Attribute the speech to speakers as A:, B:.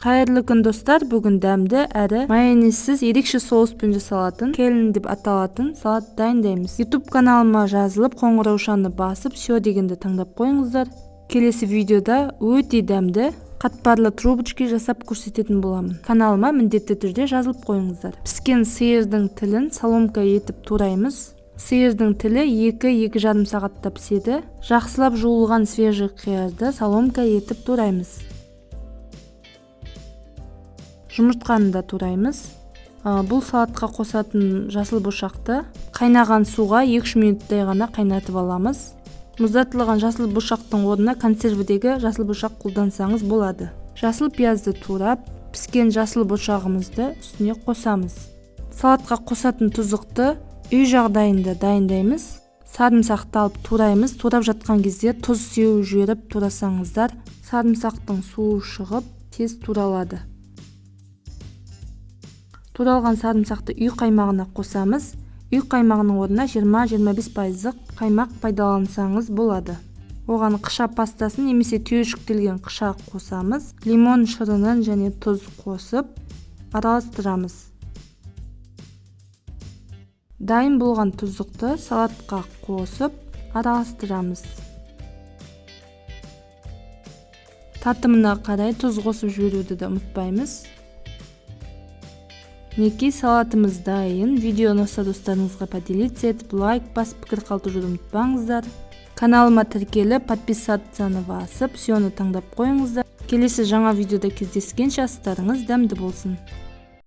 A: Қайырлы күн, достар! Бүгін дәмді әрі майонезсіз, ерекше соуспен жасалатын Келн деп аталатын салат дайындаймыз. YouTube каналыма жазылып, қоңыраушаны басып, «Все» дегенді таңдап қойыңыздар. Келесі видеода өте дәмді қатпарлы трубочки жасап көрсететін боламын. Каналыма міндетті түрде жазылып қойыңыздар. Піскен сиырдың тілін соломка етіп тураймыз. Сиырдың тілі 2-2,5 сағатта піседі. Жақсылап жуылған свежий қиярды соломка етіп тураймыз. Жұмыртқаны да тураймыз. Бұл салатқа қосатын жасыл бұршақты қайнаған суға 2-3 минуттай ғана қайнатып аламыз. Мұздатылған жасыл бұршақтың орнына консервідегі жасыл бұршақ қолдансаңыз болады. Жасыл пиязды турап, піскен жасыл бұршағымызды үстіне қосамыз. Салатқа қосатын тұздықты үй жағдайында дайындаймыз. Сарымсақты алып тураймыз. Турап жатқан кезде тұз сеуіп жіберіп турасаңыздар, сарымсақтың суы шығып, тез туралады. Туралған сарымсақты үй қаймағына қосамыз. Үй қаймағының орнына 20-25 пайыздық қаймақ пайдалансаңыз болады. Оған қыша пастасын немесе түйіршіктелген қыша қосамыз. Лимон шырынын және тұз қосып араластырамыз. Дайын болған тұздықты салатқа қосып араластырамыз. Татымына қарай тұз қосып жіберуді де ұмытпаймыз. Мінекей, салатымыз дайын. Видео ұнаса, достарыңызға поделиться етіп, лайк басып, пікір қалдыруды ұмытпаңыздар. Каналыма тіркеліп, подписаться басып, «Все» ні таңдап қойыңыздар. Келесі жаңа видеода кездескенше, астарыңыз дәмді болсын!